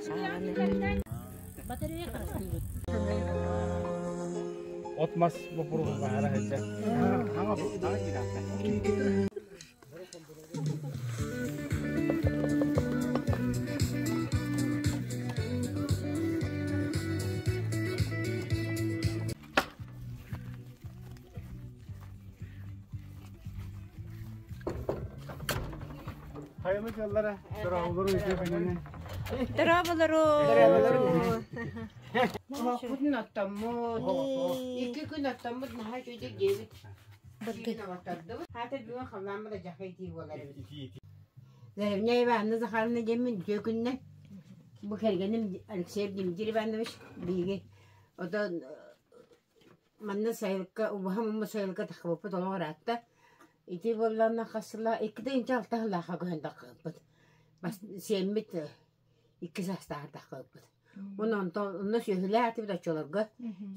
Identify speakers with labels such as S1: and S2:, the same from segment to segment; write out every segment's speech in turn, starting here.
S1: хааланы.
S2: От мас боппуруоһун баһара сылдьар. Хайылык ыаллара дорооболору үтүө күнүнэн.
S1: Дорооболору.
S3: Оһохпутун оттоммут. Икки күн оттоммут наһаа үчүгэй диэбит. Бүгүн оҕоттордубут. Хаата бүгүн халлааммыт адьаха итии буолар эбит. Заявня Ивановна Захаровна диэммин үтүө күннэ. Бу кэргэним Алексей Дмитрий Иванович биһиги отон Манна сайылыкка убаһам ума сайылыкка таххыбыппыт олох ыраатта. Ити буоллаҕына хас сыла икки тыһыынча алта сыллаахха көһөн таххыбыппыт. Бас сиэммит икки саастааҕар таххыбыппыт. Уонна онтон онно сүөһүлээх этибит оччолорго.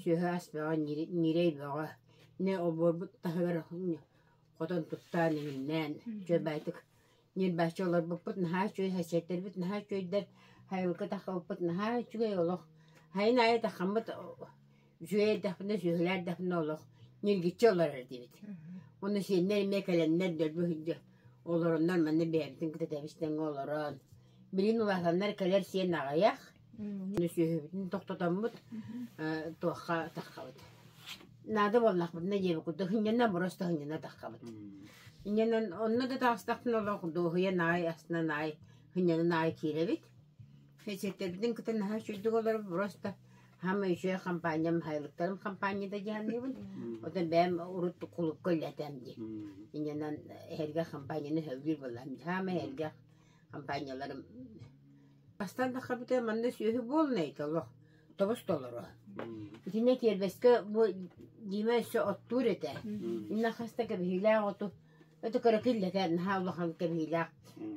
S3: Сүөһү ас бөҕө, ньирэй бөҕө. Ини олбуорбут таһыгар хотон туттаан иҥиннээн үчүгэй баайдык ньирбаччы олорбуппут наһаа үчүгэй, хэсиэттэрбит наһаа үчүгэйдэр, айылгы таххыбыппыт наһаа үчүгэй олох. Сайын аайы таххаммыт үчүгэй эрдэхпинэ, сүөһүлээх эрдэхпинэ олох ньиргиччи олорор этибит. Уонна сиэннэр эмиэ кэлэннэр дөлбү сылдьа олороннор манна бэйэбитин кытта тэбис-тэҥҥэ олорон, билигин улаатаннар кэлэр сиэн аҕыйах, сүөһүбүтүн тохтотоммут туохха таххабыт. Наада буоллахпытына диэбит курдук һынньана просто һынньана таххабыт. Инньэнэн онно да таҕыстахпына олох дуоһуйан аай астынан аай һынньанан аай киирэбит. Сиэттэрбитин кытта наһаа үчүгэйдик олоробут просто Хаама үчүгэй хампаанньам Хайылыктарым хампаанньата дьаһанныыбын. Оттон бэйэм урут кулуупка үлэлэтэм дии. Инньэнэн эһэргэ хампаанньаны сөбүлүүр буоллаҕым. Хаама эһэргэ хампаанньаларым Бастаан таххабыта манна сүөһү буолунай олох тобус толору. Итиннэ тиэрбэскэ бу Дима өссө оттуур этэ. Инна хас да кэбиһиилээх оту это кыракый этэ наһаа улахан кэбиһиилээх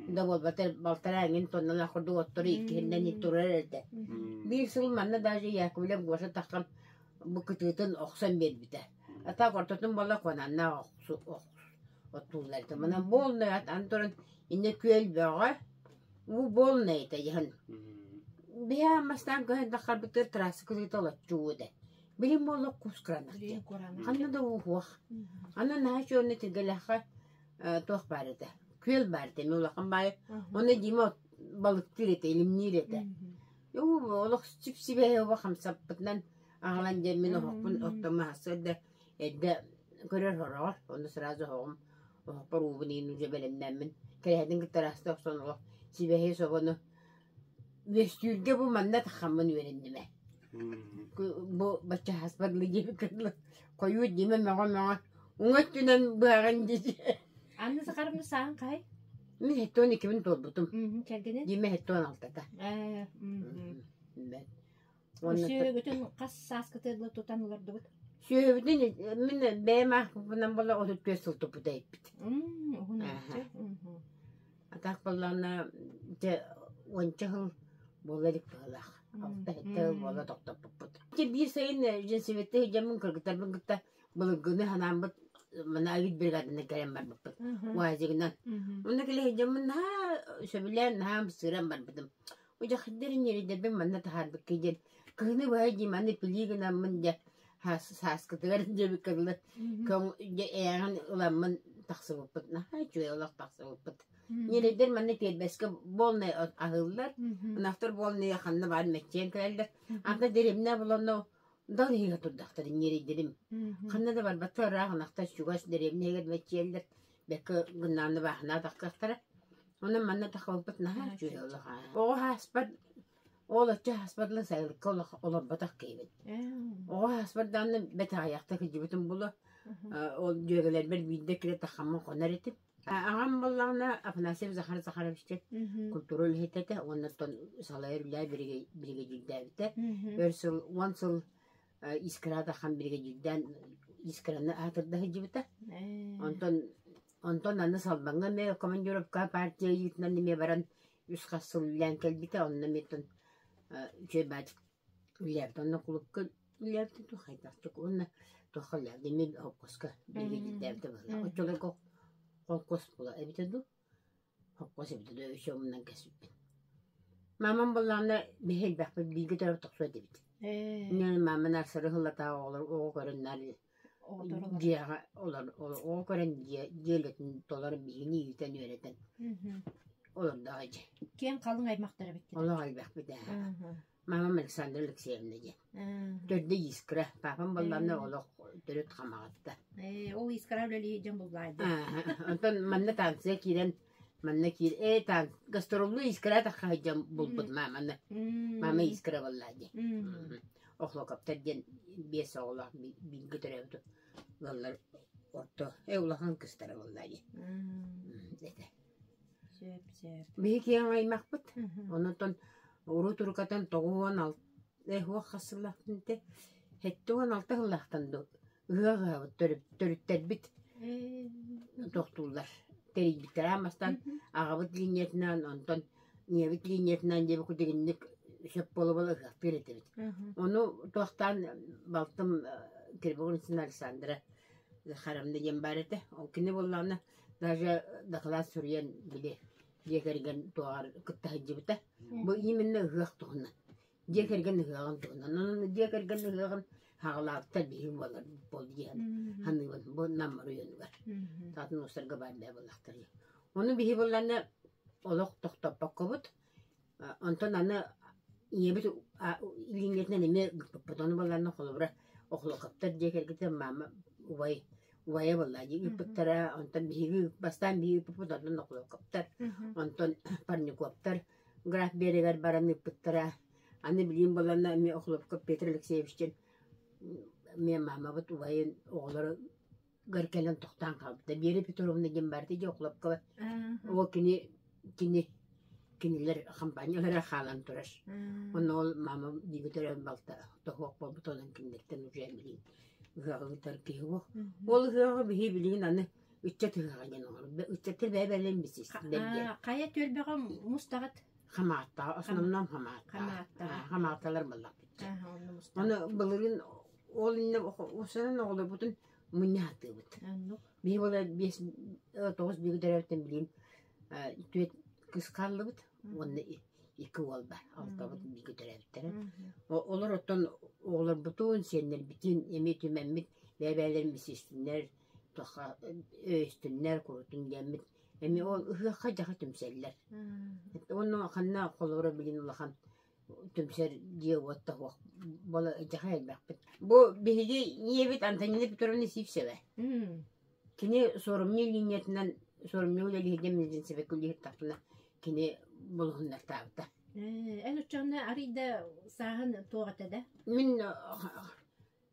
S3: да буолбатар балтараа эҥин тонналаах курдук оттору иккиһинэн турар этэ. Биир сыл манна даже Яковлев Гоша таххан бу кытыытын охсон биэрбитэ. А так ортотун буола куонаннаах оттууллар этэ. Манан буолнай аны туран иннэ күөл бөҕө уу буолнай этэ иһэн. Биһээ бастаан көһөн таххарбытыгар трасса кытыыта олоччу этэ. Билим буолла кус кыранах диэн. Ханна да ууһуох. Аны наһаа үчүгэй тиргэлээххэ туох баар этэ. Күөл баар этэ, эмиэ улахан баайы. Онно Дима балыктыыр этэ, илимниир этэ. Олох сип-сибэһи оба хамсаппытынан аҕалан дьэ мин оһохпун оттон маһассыар да эрдэ көрөр хороҕор. Онно сразу оһоҕум оһохпор уубун иин уже бэлэмнээммин кэрэһэтин кытта ыраастыы охсон олох сибэһи собону Үөстүүргэ бу манна таххаммын үөрэнним ээ. Бу бачча хаспар диэбиккэ дылы хойуу Дима мөҕө-мөҕө уҥа өттүнэн быһаҕын дии.
S1: Анна Захаровна сааһын хаһай?
S3: Мин хэттон иккибин туолбутум.
S1: Кэргэнин?
S3: Дима хэттон алтата.
S1: Ээ.
S3: Бэт. Уонна
S1: Сүөһүгүтүн хас сааскытыгар тутан олордубут?
S3: Сүөһүбүтүн мин бэйэм аахпыппынан буолла 34 сыл туппута эппит.
S1: Уһун
S3: Ааха. Атах буоллаҕына дьэ уонча сыл буола илик быһыылаах. Алта-сэттэ сыл буола тохтоппуппут. Дьэ биир сайын женсоветка сылдьаммын кыргыттарбын кытта былыргыны санааммыт мына авид бригаданан кэлэн барбыппыт. УАЗигынан. Онно кэлэ сылдьаммын наһаа сөбүлээн наһаа ымсыыран барбытым. Удьахтар ньирэйдэрбин манна таһаарбыкка диэн кыһыны быһа дии маны пилии гынаммын дьэ сааскытыгар диэбиккэ дылы дьэ ээҕин ыламмын тахсыбыппыт наһаа үчүгэй олох тахсыбыппыт. Ньирэйдэр манна тиэрбэскэ буолнай аһыыллар, ынахтар буолнай ханна баар мэччийэн кэлэллэр. Анда дэриэбинэ буланна дал иһигэр турдахтар ньирэйдэрим. Ханна да барбаттар ыраах ынахтар чугас дэриэбинэ иһигэр мэччийэллэр. Бэккэ гыннааны бааһынаа тахсыахтара. Онон манна тахсыбыппыт наһаа үчүгэй олох. Оҕо ааспат ол оччо ааспатына сайылыкка олох олорботох киһибин. Оҕо ааспат даҕаны бэрт аҕыйахта кырдьыбытым буолуо. Ол дьүөгэлэрбэр биирдэ кэлэ таххаммын хонор этим. Аҕам буоллаҕына Афанасьев Захар Захарович диэн культура үлэһитэ этэ уонна оттон салайар үлэ биригэдьиирдээбитэ. Өр сыл, уон сыл Искра Дахан биригэдьиирдээн Искраны аатырда сылдьыбыта. Онтон онтон аны Салбаҥҥа эмиэ командировка партия ыйыытынан эмиэ баран үс хас сыл үлэлээн кэлбитэ. Онно эмиэ оттон үчүгэй баачык үлэлээбит. Онно кулуупка үлэлээбитэ дуу хайдахчык уонна туохха үлэлээбитэ эмиэ холкуоска биригэдьиирдээбитэ быһыылаах. Оччолорго холкуос буола эбитэ дуу, холкуос эбитэ дуу өссө умнан кэспиппин. Мамам буоллаҕына биһи элбэхпит бииргэ төрөөбүт тохсуо этибит.
S1: Ээ,
S3: Мама нарсары сыллатаа оҕолор оҕо көрөннөр
S1: оҕотор олорор.
S3: дьиэҕэ олор оҕо көрөн дьиэ дьиэ үлэтин толору биһигини иитэн үөрэтэн олордоҕо дьэ.
S1: Киэҥ халыҥ аймахтар эбиккит.
S3: Олох элбэхпит ээ. Мамам Александра Алексеевна диэн. Төрдө Искра. Папам буоллаҕына олох төрүт Хамаҕатта.
S1: Ээ, ол Искра үлэлии дьон буллаайда.
S3: Онтон манна танция киирэн манна киир ээ тан гастроллуу Искра тахха дьон булбут маманы. Мама Искра буоллаа диэн. Охлокоптор диэн биэс оҕолоох бииргэ төрөөбүт ыаллар орто ээ улахан кыстара буоллаа диэн. Этэ.
S1: Сөп, сөп.
S3: Биһи киэҥ аймахпыт. Онтон урут урукатан 96 уох хас сыллаахтан этэ? 76 сыллаахтан дуу ыһыах ыһабыт төрүттэрбит тохтууллар. Тэрийбиттэрэ аммастан аҕабыт линиятынан, онтон ийэбит линиятынан диэбит кудигинник сөп буола-буола ыһыахтыыр этибит. Ону туохтаан балтым Кирбогунцина Александра Захаровна диэн баар этэ. Ол кини буоллаҕына даже дакылаат суруйан били дьиэ кэргэн туоҕар кытта сылдьыбыта. Бу именно ыһыах туһунан. Дьиэ кэргэн ыһыаҕын туһунан. Онон дьиэ кэргэн ыһыаҕын хаҕалаабыттар биһиги буолар буол диэн саныыбын. Бу Нам оройуонугар. Атын уустарга баар да буоллахтар. Ону биһи буолланна олох тохтоппоккобут. Онтон аны ийэбит илиҥҥэтинэн эмиэ ыыппыппыт. Ону буолланна холобура Охлокоптор дьиэ кэргиттэн маама убай убайа буолла дии ыыппыттара. Онтон биһиги бастаан биһиги ыыппыппыт, онтон Охлокоптор, онтон Парниковтар Граф Биэрэгэр баран ыыппыттара. Аны билигин буолланна эмиэ Охлопков Петр Алексеевичтин эмиэ маамабыт убайын оҕолоро гар кэлэн тохтоон хаалбыта. Вера Петровна диэн баар дии Охлопкова. Ол кини кини кинилэр хампаанньалара хаалан турар. Онно ол мама бииргэ төрөөн балта тоһуох буолбут онон кинилэртэн уже билигин ыһыаҕы ыытар киһи суох. Ол ыһыаҕы биһи билигин аны ыччат ыһыаҕа диэн оҥорор. Ыччаттар бэйэ-бэйэлэрин билсистилэр диэн.
S1: Хайа түөлбэҕэ мустаҕыт?
S3: Хамааттаҕа, основном хамааттаҕа.
S1: Хамааттаҕа.
S3: Хамаатталар буоллахпыт. Ону былырыын ол иннэ усанан оҕолорбутун мунньаатыыбыт. Биһи буола биэс тоҕус бииргэ төрөөбүттэн билигин түөрт кыыс хааллыбыт уонна икки уол бар. Алтабыт бииргэ төрөөбүттэрэ. Олор оттон оҕолорбутун, сиэннэрбитин эмиэ түмэммит бэйэ-бэйэлэрин билсистиннэр, туохха өйөстүннэр курутун диэммит эмиэ ол ыһыахха дьаха түмсэллэр. Уонна ханна холобура билигин улахан түмсэр дьиэ-уот да суох буола дьаха элбэхпит. Бу биһиги ийэбит Антонина Петровна Сивцева. Кини суорумньу линиятынан суорумньу үлэлиһиргэ медицинскэй үлэһиттахпына кини булуһуннартаабыта.
S1: Эн оччоҕуна арый да сааһын туох этэ да?
S3: Мин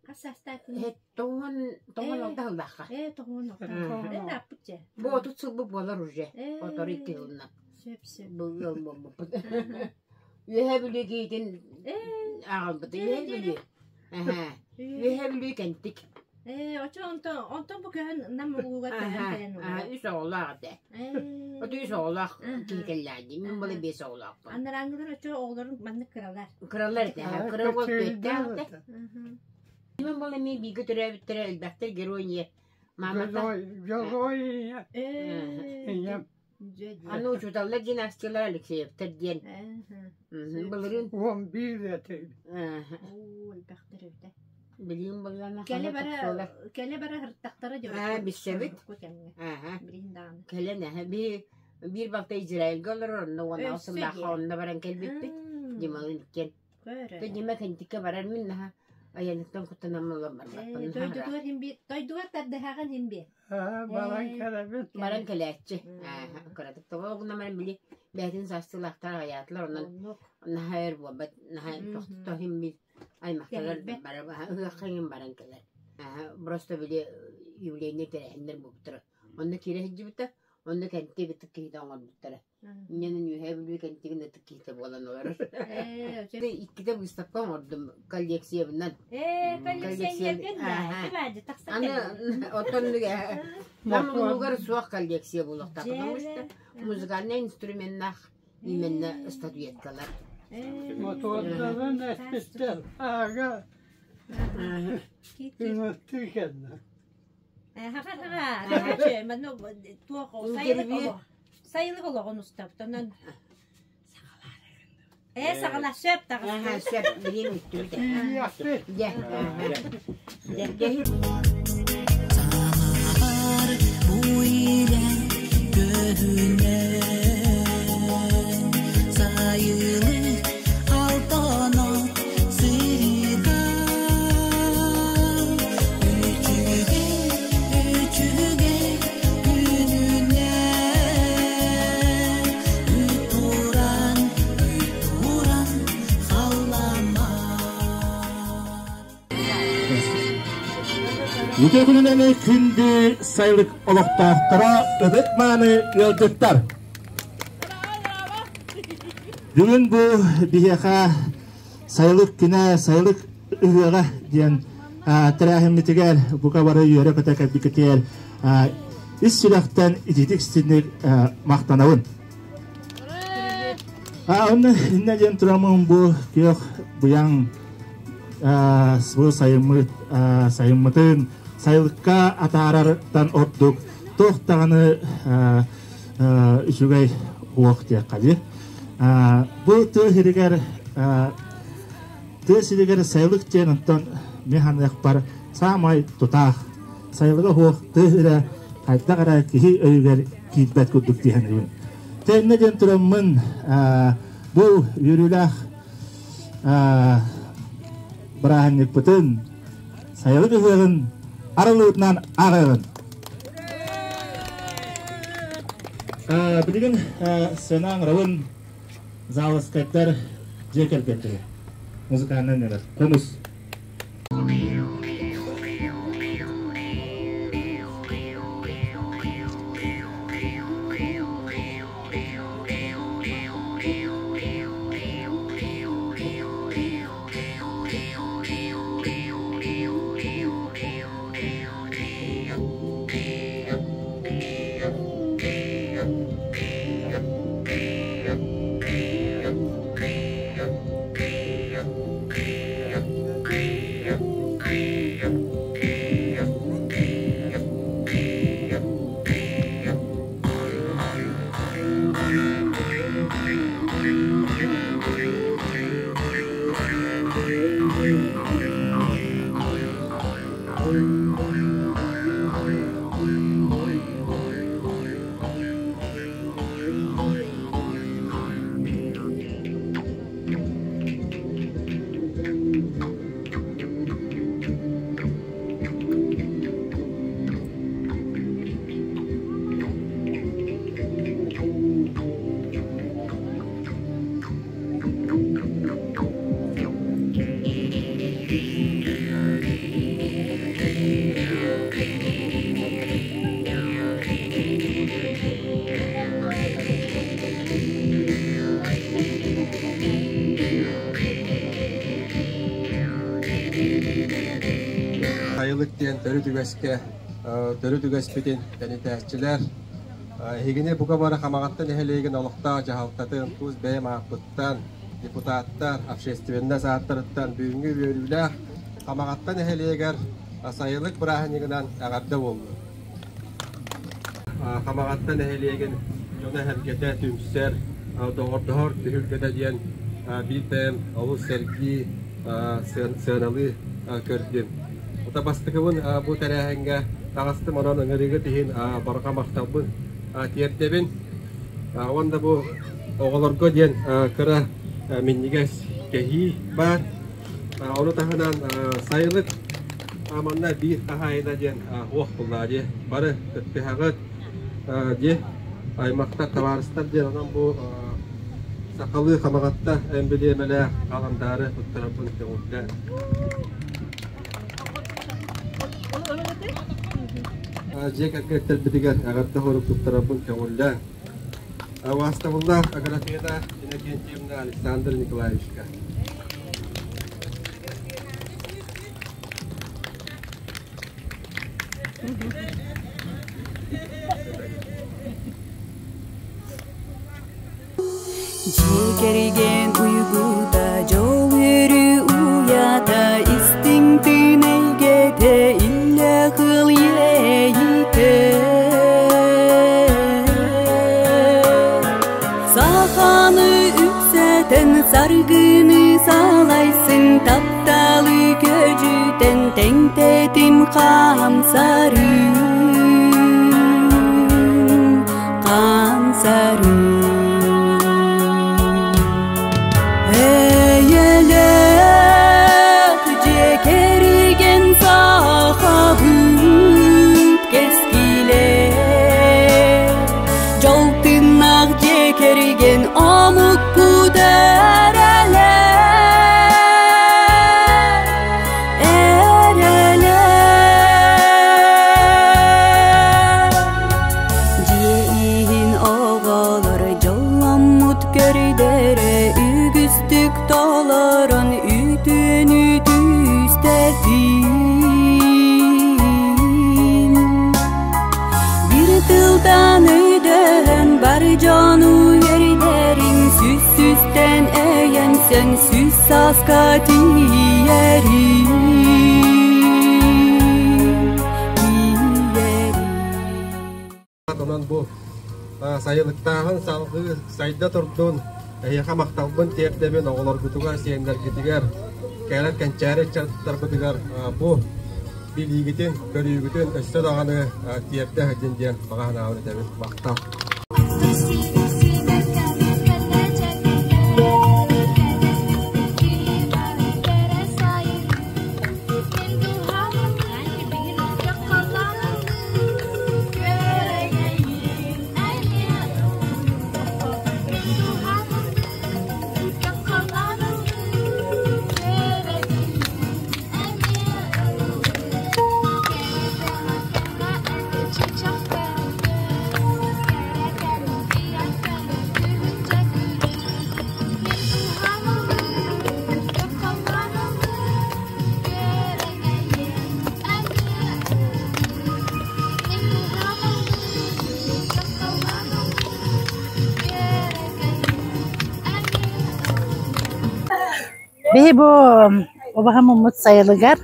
S1: Хас саастааххын?
S3: Тоҕуон тоҕуон алта сыллаахха.
S1: Ээ, 96. Эн ааппыт дьэ.
S3: Бу 30 сылбыт буолар уже. Отор икки сылынан.
S1: Сөп, сөп.
S3: Бу ыал буолбуппут. Үөһээ Бүлүү киһитин аҕалбыт. Үөһээ Бүлүү. Үөһээ Бүлүү Кэнтик.
S1: Ээ, очо онтон онтон бу көһөн Нам улууга көһөн кэлэн
S3: Аха, үс оҕолоох этэ. Ото үс оҕолоох киһи кэллээди. Мин була биэс оҕолоохпун.
S1: Анарааҥҥылар очо оҕолорун маннык кыралар.
S3: Кыралар этэ. Кыра уол түөттээх этэ. Мин була эмиэ бииргэ төрөөбүттэрэ элбэхтэр герой ийэ. Маамата.
S2: Герой ийэ. Ийэм.
S3: Аны учууталлар династиялара Алексеевтар диэн. Былырыын
S2: 11 этэ.
S1: Оо, элбэхтэр эбитэ.
S3: Билигин буллана
S1: Кэлэ бара кэлэ бара һыртахтара дьон.
S3: Аа, билсэбит. Ааха.
S1: Билигин даҕаны.
S3: Кэлэн эһэ би биир балта Израильга олорор, онно уон
S1: Өссө
S3: сыллаахха
S1: диэн.
S3: онно баран кэлбиппит. Дималын иккиэн.
S1: Көрө.
S3: Дима Кэнтиккэ барар мин наһаа айаныттан куттанаммын ылан барбаппын.
S1: Дойдутугар хин би дойдугар тардыһаҕын хин би.
S2: Баран кэлэбит.
S3: Баран кэлээччи. Кыратык тоҕо гына баран били бэйэтин саастыылаахтар аҕыйаатылар онон наһаа өр буолбат наһаа тохтохим бил аймахталар бара ыһыахха иҥин баран кэлэр. Просто били юбилейный тэрээһиннэр буолбуттара. Онно киирэ сылдьыбыта, онно кэнтик ытык киһитэ оҥорбуттара. Инньэнэн Үөһээ Бүлүү кэнтигин ытык киһитэ буолан олорор. Иккитэ выставка оҥордум коллекциябынан.
S1: Коллекционергын да,
S3: Аны оттон нам улуугар суох коллекция буолуохтаах, потому что музыкальный инструменнаах именно статуэткалар.
S2: Мотордарын эспиттэр аага үҥөттүү кэннэ.
S1: Ха-ха-ха, манна туох сайылык сайылык олоҕун устабыт, онон саҕалаары. Ээ саҕала сөп
S3: Аха,
S1: таҕыста.
S3: сөп, билим үттүбүт.
S2: Тиийиэхпит.
S3: Дьэ, аха. Дьэ, дьэ,
S4: Санаҕар бу илэ көһүнэ Сайылык алтанат сырыта Үчүгэй, үчүгэй күнүнэн Үт туран, үт туран халламар
S5: Үтө күнүнэн күндү сайылык олохтоохторо ытык мааны ыалдьыттар. Бүгүн бу биһиэхэ сайылык күнэ, сайылык ыһыаҕа диэн тэрээһиммитигэр бука бары үөрэ-көтө кэлбиккитигэр ис сүрэхтэн ититик синник махтанабын. Онно иннэ диэн тураммын бу күөх быйаҥ бу сайыммыт сайыммытын сайылыкка атаарартан ордук туох даҕаны үчүгэй уох диэххэ дии. Бу тыа сиригэр тыа сиригэр сайылык диэн онтон мин ханыахпар саамай тутаах сайылыга суох тыа сирэ хайдах эрэ киһи өйүгэр киирбэт курдук дии саныыбын. Тэннэ диэн тураммын бу үөрүүлээх бырааһынньыкпытын сайылык ыһыаҕын арылыытынан ааҕыаҕын. Билигин сцена аҥарабын залыскайдар дьиэ кэргэттэрэ музыкальнай нөмер хомус.
S6: Сайылык диэн төрүт үгэскэ төрүт үгэспитин тэнитээччилэр эһигини бука бары Хамаҕатта нэһилиэгин олохтоох дьаһалтатын тус бэйэм ааппыттан депутаттар, общественность ааттарыттан бүгүҥҥү үөрүүлээх Хамаҕатта нэһилиэгэр сайылык бырааһынньыгынан эҕэрдэ буоллун. Хамаҕатта нэһилиэгин дьоно-сэргэтэ түмсэр, доҕордоһор түһүлгэтэ диэн биир бэйэм олус сэргии, сыаналыы көрдүм. Ота бастакыбын бу тэрээһиҥҥэ таҕыстым, онон ыҥырыыгыт иһин барҕа махталбын тиэрдэбин. Уонна бу оҕолорго диэн кыра минньигэс кэһии баар. Ону таһынан сайылык манна биир хаһаайына диэн уох буллаа дии. Бары кыттыһаҕыт дии. Аймахтар, табаарыстар диэн онон бу сахалыы Хамаҕатта эмбилиэмэлээх халандаары туттарарбын көҥүллээн. Дьиэ кэргэттэрбитигэр эҕэрдэ хорук туттарарбын көҥүллээн. Убаастабыллаах Аграфена Иннокентьевна Александр Николаевичка.
S4: Дьиэ кэргэн уйгута, дьол үөрүү уйата, истиҥ тыын эйгэтэ, иллээх ыал иэйиитэ. Саханы үксэтэн Саргыны салайсың тапталы көжүтен тэҥтэтим хаамсарым хаамсарым Эйэлээх дьиэ кэргэн сахабыт кэскилэ Дьол тыыннаах дьиэ кэргэн омукпут эрэлэ эрэлэ Дьиэ иһин оҕолор дьолломмут көрдөрө үгүстүк толорон үтүөнү түстэтин Бір тылдан өйдөөн бар дьону үөрдэриҥ сүс сүстэн өйөнсөн сүс сааска тиийэриҥ
S6: Онон бу сайылыктааһын салгыы сайда турдун, эһиэхэ махталбын тиэрдэбин оҕолоргутугар, сиэннэргитигэр, кэлэр кэнчээри ыччаттарбытыгар бу билиигитин, көрүүгүтүн өссө даҕаны тиэрдэ сылдьын диэн баҕа санаабын этэбин. Махтал.
S7: Биһи бу убаһа муммут сайылыгар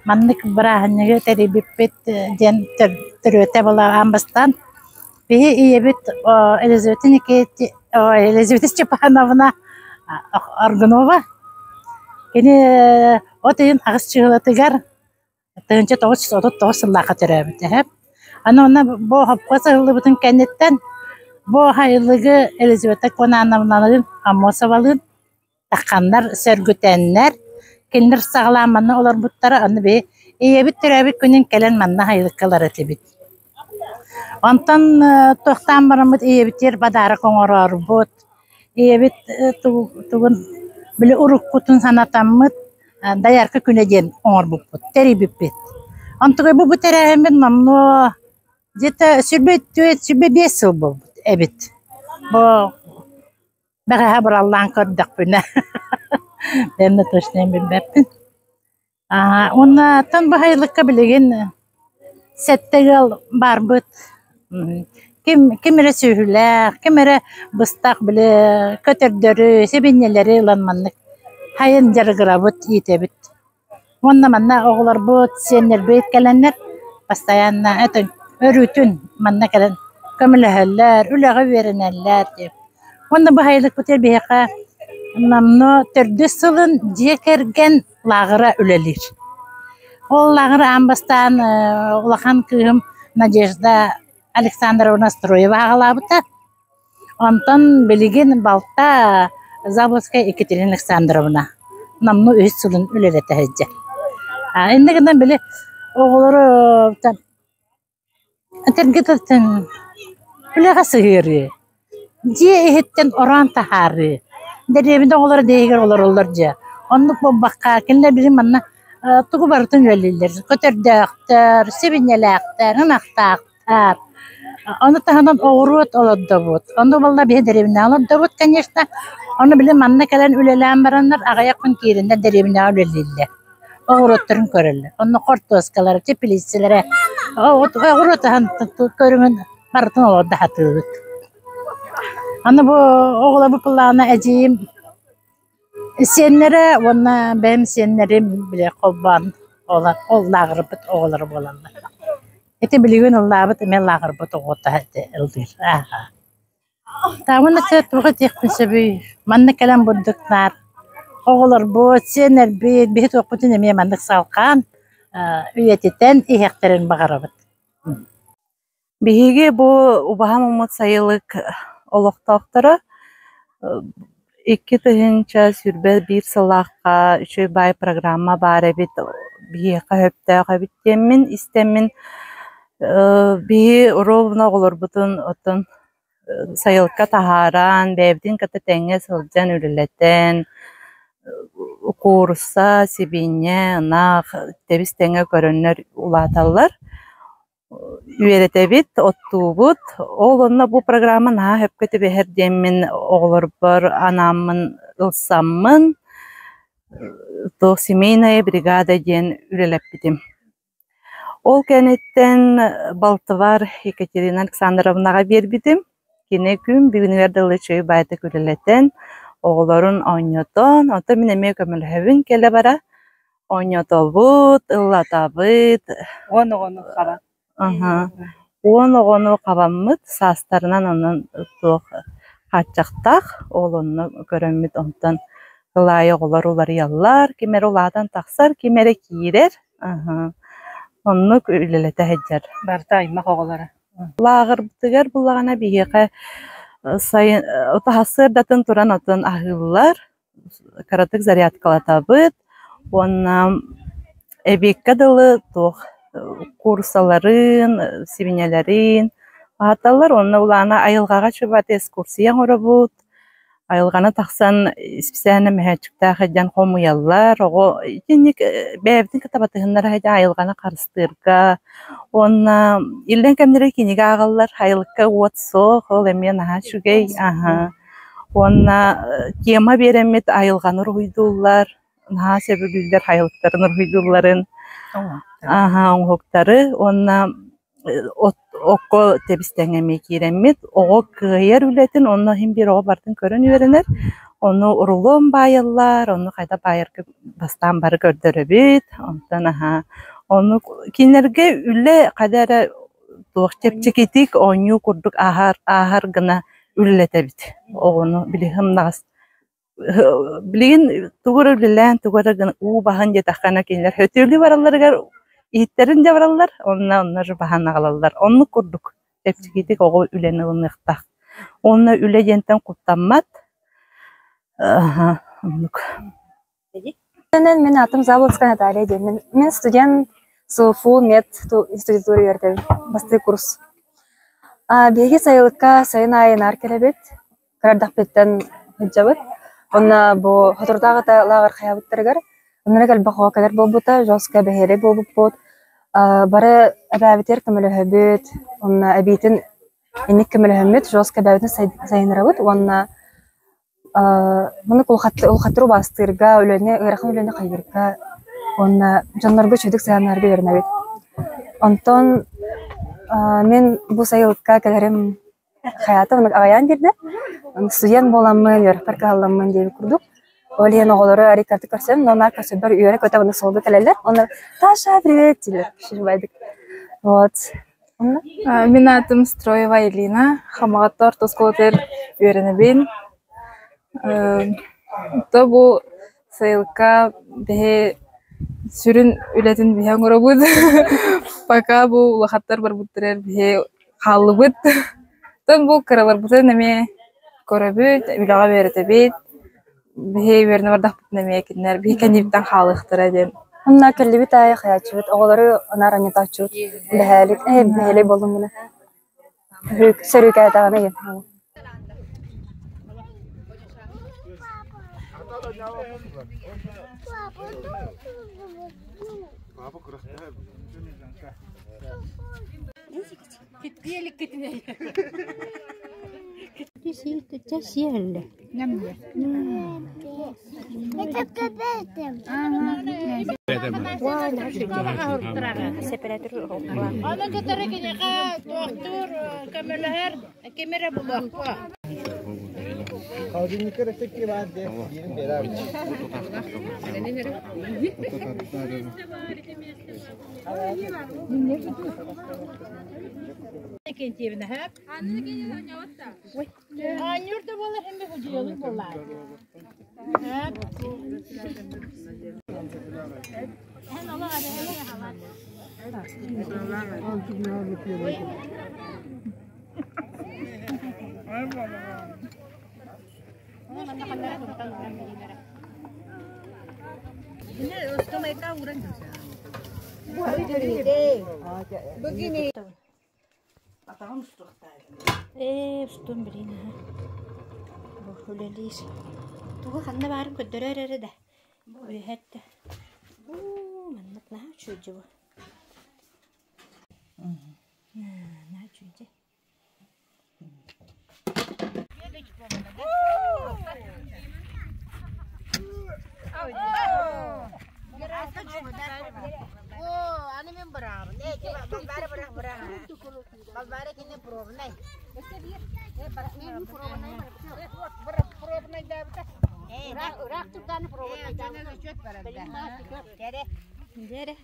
S7: маннык бырааһынньыгы тэрийбиппит диэн төрүөтэ буолар аан бастаан биһи ийэбит Елизавета Никити Елизавета Степановна Аргунова кини от ыйын аҕыс чыһылатыгар 1939 сыллаахха төрөөбүтэ. Аны онно бу хопко саһыллыбытын кэнниттэн бу сайылыгы Елизавета Конановналыын Аммосовалыын тахханнар, сөргүтэннэр, кинилэр саҕалаан манна олорбуттара. Аны биһи ийэбит төрөөбүт күнүн кэлэн манна сайылыкка ылар этибит. Онтон туохтаан бараммыт ийэбитигэр подарок оҥороорбут. Ийэбит тугун били уруккутун санатаммыт доярка күнэ диэн оҥорбуппут, тэрийбиппит. Онтугай бу бу тэрээһиммит номнуо где-то 104, 105 сыл буолбут эбит. Бу бэҕэһээ бураллаан көрдөхпүнэ бэйэм да точно билбэппин. Уонна оттон бу сайылыкка билигин сэттэ ыал баарбыт. Ким ким эрэ сүөһүлээх, ким эрэ быстах били көтөрдөрү, сибиинньэлэри ылан маннык сайын дьарыгырабыт, иитэбит. Уонна манна оҕолорбут, сиэннэрбит кэлэннэр постоянно это өрүүтүн манна кэлэн көмөлөһөллөр, үлэҕэ үөрэнэллэр диэн. Уонна бу сайылыкпытыгар биһиэхэ номнуо төрдүс сылын дьиэ кэргэн лааҕыра үлэлиир. Ол лааҕыр аан бастаан улахан кыыһым Надежда Александровна Строева аҕалаабыта. Онтон билигин балта Заболоцкая Екатерина Александровна номнуо үһүс сылын үлэлэтэ сылдьар. Инньэ гынан били оҕолору Этэргэ үлэҕэ сыһыарыы, дьиэ иһиттэн ороон таһаарыы, дэриэбинэ оҕолоро дэһигэр олороллор дьэ. Оннук буолбакка, кинилэр билигин манна тугу барытын үлэлииллэр, көтөрдөөхтөр, сибиинньэлээхтэр, ынахтаахтар. Ону таһынан оҕуруот олордобут. Ону буолла биһи дэриэбинэҕэ олордобут, конечно. Ону били манна кэлэн үлэлээн бараннар аҕыйах күн киирэннэр дэриэбинэҕэ үлэлииллэр. Оҕуруоттарын көрөллөр. Онно хортуоскалара, теплицэлэрэ, оҕуруот аһын көрүҥүн барытын олордо сатыыбыт. Аны бу оҕолорбут былаана эдьиийим сиэннэрэ уонна бэйэм сиэннэрим били холбоон ол лааҕырбыт оҕолоро буолаллар. Ити билигин ыллаабыт эмиэ лааҕырбыт оҕото ыллыыр. Таамын туох этиэхпин сөбүй? Манна кэлэн бурдук наар оҕолорбут, сиэннэрбит, биһи туохпутун эмиэ маннык салҕаан үйэтитэн иһиэхтэрин баҕарабыт.
S8: Биһиги бу убаһа муммут сайылык олохтоохторо 2021 сыллаахха үчүгэй баай программа баар эбит, биһиэхэ сөптөөх эбит диэммин истэммин биһи ровно оҕолорбутун оттон сайылыкка таһааран, бэйэбитин кытта тэҥҥэ сылдьан үлэлэтэн, куурусса, сибиинньэ, ынах тэбис-тэҥҥэ көрөннөр улааталлар. Үөрэтэбит, оттуубут. Ол онно бу программа наһаа сөпкө түбэһэр диэммин оҕолорбор анааммын ылсаммын туох семейная бригада диэн үлэлэппитим. Ол кэнниттэн балтыбар Екатерина Александровнаҕа биэрбитим. Кини күн бүгүнүгэр дылы үчүгэй баайдык үлэлэтэн, оҕолорун оонньотон, онтон мин эмиэ көмөлөһөбүн кэлэ-бара. Оонньотобут, ыллатабыт.
S9: Уон оҕону хабан.
S8: Аһа. Уон оҕону хабаммыт, саастарынан онон туох хааччахтаах, ол онно көрөммүт онтон ылаайы оҕолор уларыйаллар, ким эрэ улаатан тахсар, ким эрэ киирэр. Аһа. Оннук үлэлэтэ сылдьар.
S9: Барыта аймах оҕолоро.
S8: Лааҕырбытыгар буллаҕына биһиэхэ сайын сарсыардатын туран отон аһыыллар, кыратык зарядкалатабыт уонна эбиэккэ дылы туох куурусаларын, сибиинньэлэрин аһаталлар уонна улаана айылҕаҕа чубаат экскурсия оҥоробут, айылҕаны тахсан исписээнэ мөһөөччүктээх сылдьан хомуйаллар, оҕо итинник бэйэбитин кытта батыһыннара сылдьан айылҕаны харыстыырга уонна иллэҥ кэмнэригэр кинигэ ааҕаллар, айылыкка уот суох, ол эмиэ наһаа үчүгэй, аһа. Уонна тема биэрэммит айылҕаны уруһуйдууллар, наһаа сөбүлүүллэр айылыктарын уруһуйдуулларын, аһа оҥоһуктары уонна от окко тэбис-тэҥҥэ эмиэ киирэммит оҕо кыайар үлэтин онно иһин биир оҕо барытын көрөн үөрэнэр, ону рулон баайаллар, ону хайдах баайарга бастаан бары көрдөрөбүт, онтон аһа ону кинилэргэ үлэ хайда эрэ туох чэпчэкитик оонньуу курдук ааһар ааһар гына үлэлэтэбит оҕону били сымнаҕас билигин тугу эрэ үлэлээн тугу эрэ гына уу баһан диэтэххинэ кинилэр сөтүөлүү баралларыгар иһиттэрин дьэ бараллар уонна онно же баһан аҕалаллар оннук курдук чэпчэкитик оҕо үлэни ылыныахтаах уонна үлэ диэнтэн куттаммат оннук.
S10: Мин аатым Заболоцкая Наталья диэммин. Мин студент СУФУ мед институтугар үөрэтэбин, бастакы курс. Биһиги сайылыкка сайын аайы наар кэлэбит, кыра эрдэхпиттэн сылдьабыт. Уонна бу соторутааҕыта лааҕыр хайаабыттарыгар онно элбэх оҕо кэлэр буолбута, жестко бэһиэлэй буолбуппут. Бары эбээбитигэр көмөлөһөбүт, уонна эбиитин инник көмөлөһөммүт жестко эбээбитин сайыннарабыт уонна Маннык улахаттары убаастыырга, үлэни, ыарахан үлэни хайыырга уонна дьоннорго үчүгэйдик сыһыаннаһарга үөрэнэбит. Онтон мин бу сайылыкка кэлэрим хайаата оннук аҕыйаан биэрдэ. Студент буоламмын, үөрэхпэр кыһалламмын диэбит курдук. Ол иһин оҕолору арыйкартык көрсөм, но наар көрсөрбөр үөрэ-көтө маннык суолга кэлэллэр. Онно «Таша, привет!» дииллэр. Вот.
S11: Мин аатым Строева Елена, Хамаҕатта орто оскуолатыгар үөрэнэбин. То бу сайылыкка биһи сүрүн үлэтин биһи оҥоробут. Пока бу улахаттар барбыттарыгар биһи хааллыбыт. Оттон бу кыраларбытын эмиэ көрөбүт, үлэҕэ үөрэтэбит. Биһи үөрэнэ бардахпытына эмиэ кинилэр биһи кэннибиттэн хаалыахтара диэн.
S10: Онно кэллибит аайы хайааччыбыт, оҕолору анаар анньытааччыбыт, бэһээлик, ээ бэһиэлэй буоллун гына. Сөрүүкээтэҕинэ диэн.
S1: Ону кытары киниэхэ туохтуур көмөлөһөр ким эрэ булуохпа.
S7: Иннокентьевна, һэп? Оонньуур да буолар, эмиэ худьуйалыыр буоллаҕа. Һэп. Эн олох эрэһэ хаалар.
S1: Ээ, устуом билигин аһа. Бу үлэлиир. Тугу ханна баарын көрдөрөр эрэ да. Үөһэттэ. Уу, маннык наһаа үчүгэй дьэ бу. Наһаа үчүгэй дьэ.
S3: Аны мин быраабын. Балбаара бырах бырах. Балбаара кини пробнай. Ыраах турдааны пробнайдаабыта.
S1: Дьэрэ.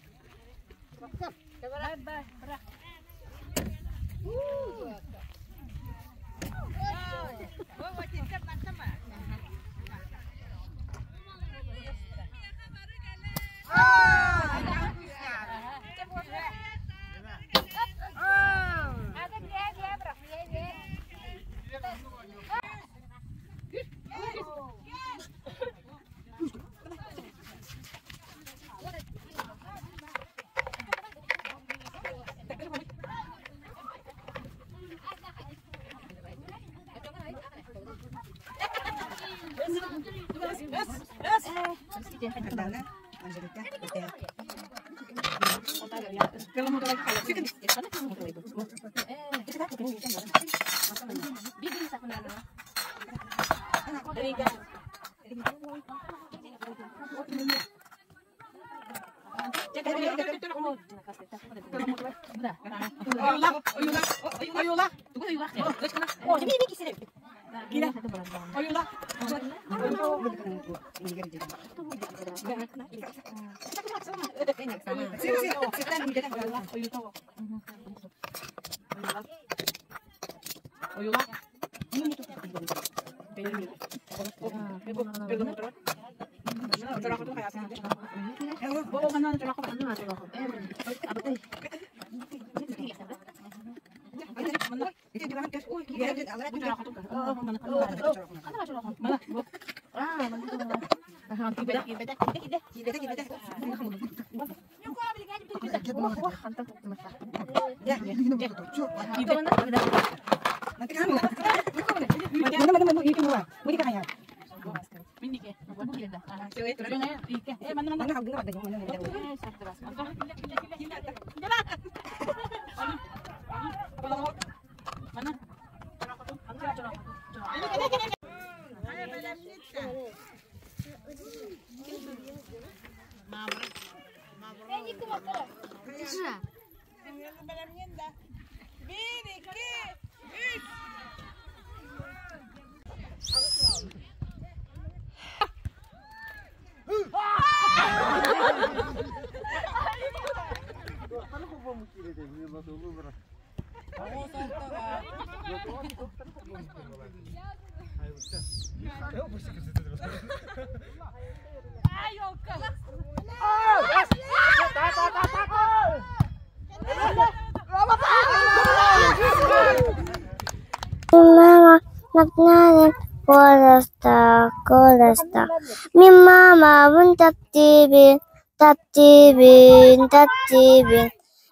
S12: Мама Макнарын куоластаах, куоластаах, Мин маамабын таптыыбын, таптыыбын, таптыыбын,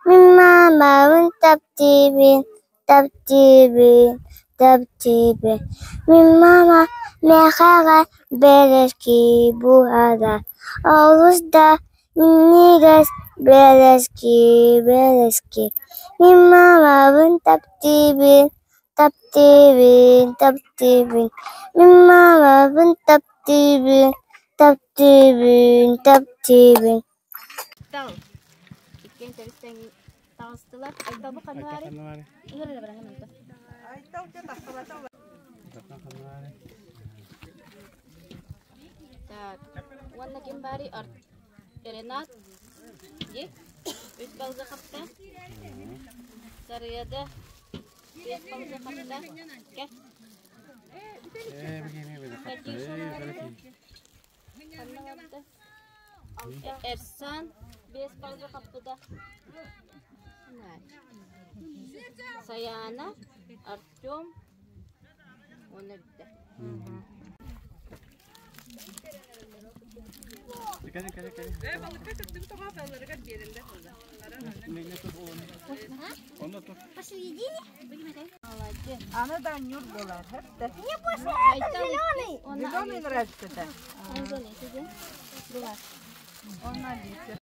S12: Мин маамабын таптыыбын, таптыыбын, таптыыбын, Мин маама миэхэҕэ бэрэски буһарар, Олус да минньигэс бэрэски, бэрэски, Мин маамабын таптыыбын, таптыыбын, таптыыбын, Мин маамабын таптыыбын, таптыыбын, таптыыбын
S1: Тал. Иккиэн тэбис-тэҥ таҕыстылар. Айталбы ханна баарый? Ыһыр эрэ бараҥын онто. Так. Уонна ким баарый? Ар... Ренат. Ди. Үс балга хапта. Сарыяда. Бес балыгы хапта. Кел. Эрсан бес балыгы хаппыта. Саяна, Артем, он бүттэ. Молодец.
S8: Аны да нюр болар.
S12: Мне больше этот зеленый.
S8: Зеленый нравится, да?
S1: Он зеленый,
S8: Он на литр.